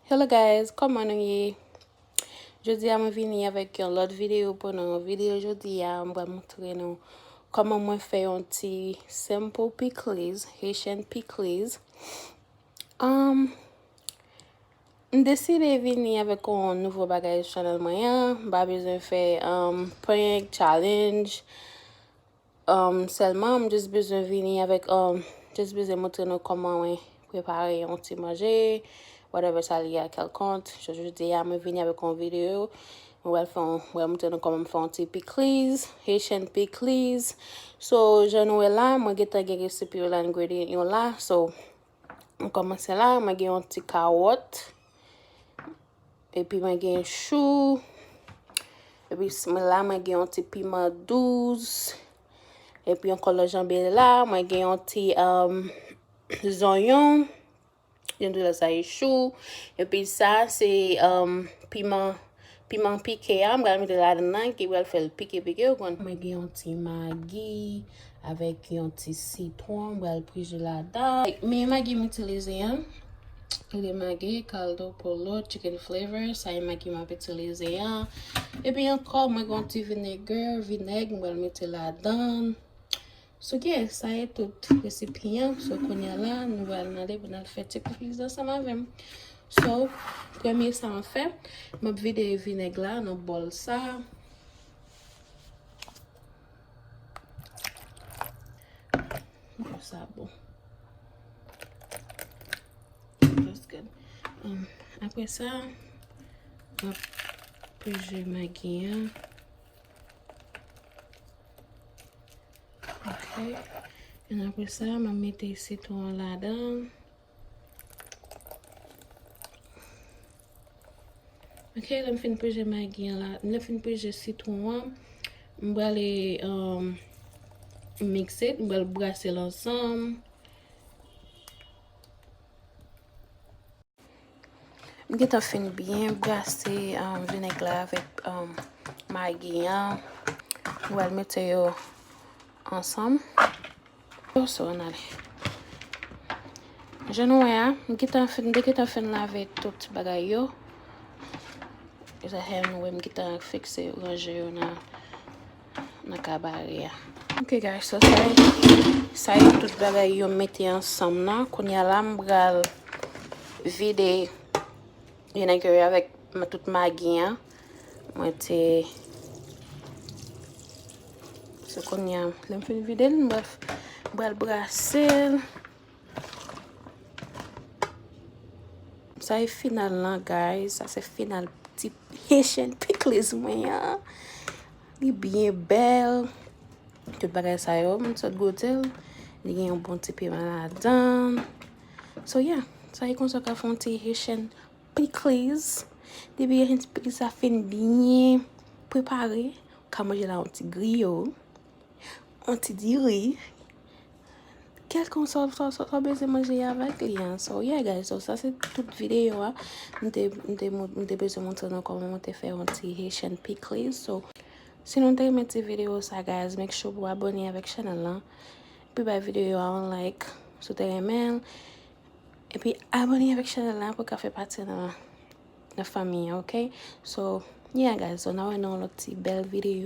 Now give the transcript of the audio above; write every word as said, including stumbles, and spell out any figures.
Hello guys, kòman nou ye? Jodi a mwen vini avèk yon lòt videyo. Pandan yon videyo jodi a, mwen pral montre nou kòman mwen fè yon ti simple pickles, Haitian pickles. Um, m deside vini avèk yon nouvo bagay sou chanèl mwen an. M pa bezwen fè um, prank, challenge. Um, sèlman, m just bezwen vini avèk, um, just bezwen montre nou kòman mwen prepare yon ti manje, whatever sa li ye a kèlkonk. Jodi a, mwen vini avèk yon videyo. Mwen pral fè yon, mwen pral montre nou kòman m fè yon ti pikliz, Haitian pikliz. So, jan nou wè la, mwen gentan gen resepi yo la, ingredient yo la. So, m kòmanse la, mwen gen yon ti kawòt. Epi mwen gen chou. Epi s- mwen la, mwen gen yon ti piman dous. Epi ankò lòt jan byen la, mwen gen yon ti um, zonyon. Jan tou la sa e chou. Epi sa se um, piman piman pike a, m pral mete ladan nan ki pral fè l pike pike, ou konn. Mwen gen yon ti magi avèk yon ti sitwon, m pral pije ladan. Men magi m itilize an, se de magi, caldo pollo, chicken flavor, sa e magi m ap itilize an. Epi ankò, mwen gen yon ti vinegar, vinèg, m pral mete ladan. So, yeah, sa e tout resipi an. So, kounye a la, nou pral nan de pou n al fè ti pikliz ansanm avè m. So, premye sa m ap fè, m ap vide vinèg la nan bòl sa. Bon, sa bon. That's good. Um, apre sa, m ap pije magi an. Ok. And apre sa, m ap mete sitwon an ladan. Ok, lè m fin pije magi an la, lè m fin pije sitwon an, m prale um, mix it, m pral brase l ansanm. M gentan fin byen brase um, vinèg la avèk um, magi an. M pral mete yo ansanm. So, ann ale. Jan nou wè a, m gentan fin, m te gentan fin lave tout bagay yo. E sa fè nou wè m gentan fikse ranje yo nan nan kabare a. Ok guys, so sa e, sa e tout bagay yo mete ansanm nan. Kounye a la, m pral vide vinèg yo avèk ma- tout magi an. Mwen te, so kounye a, lè m fin vide l, m pral, m pral brase l. Sa e final lan, guys. Sa se final ti Haitian pikliz mwen an. Li byen bèl. Tout bagay sa yo, m sot goute l. Li gen yon bon ti piman ladan. So, yeah. Sa e konsa w ka fè yon ti Haitian pikliz. Depi Haitian pikliz sa fin byen prepare, w ka manje l ak yon ti griyo. Yon ti diri. Kèlkonk sa w sa w sa w bezwen manje avèk li an. So, yeah, guys. So, sa se tout videyo a. M te, m te, mou- m te bezwen montre nou kòman mwen te fè yon ti Haitian pikliz. So, si nou te renmen ti videyo sa, guys, make sure pou abòne avèk chanèl lan. Epi bay videyo a yon like si w te renmen l. Epi abòne avèk chanèl la pou w ka fè pati nan, nan fanmi an, ok? So, yeah, guys. So, n a wè nan yon lòt ti bèl videyo.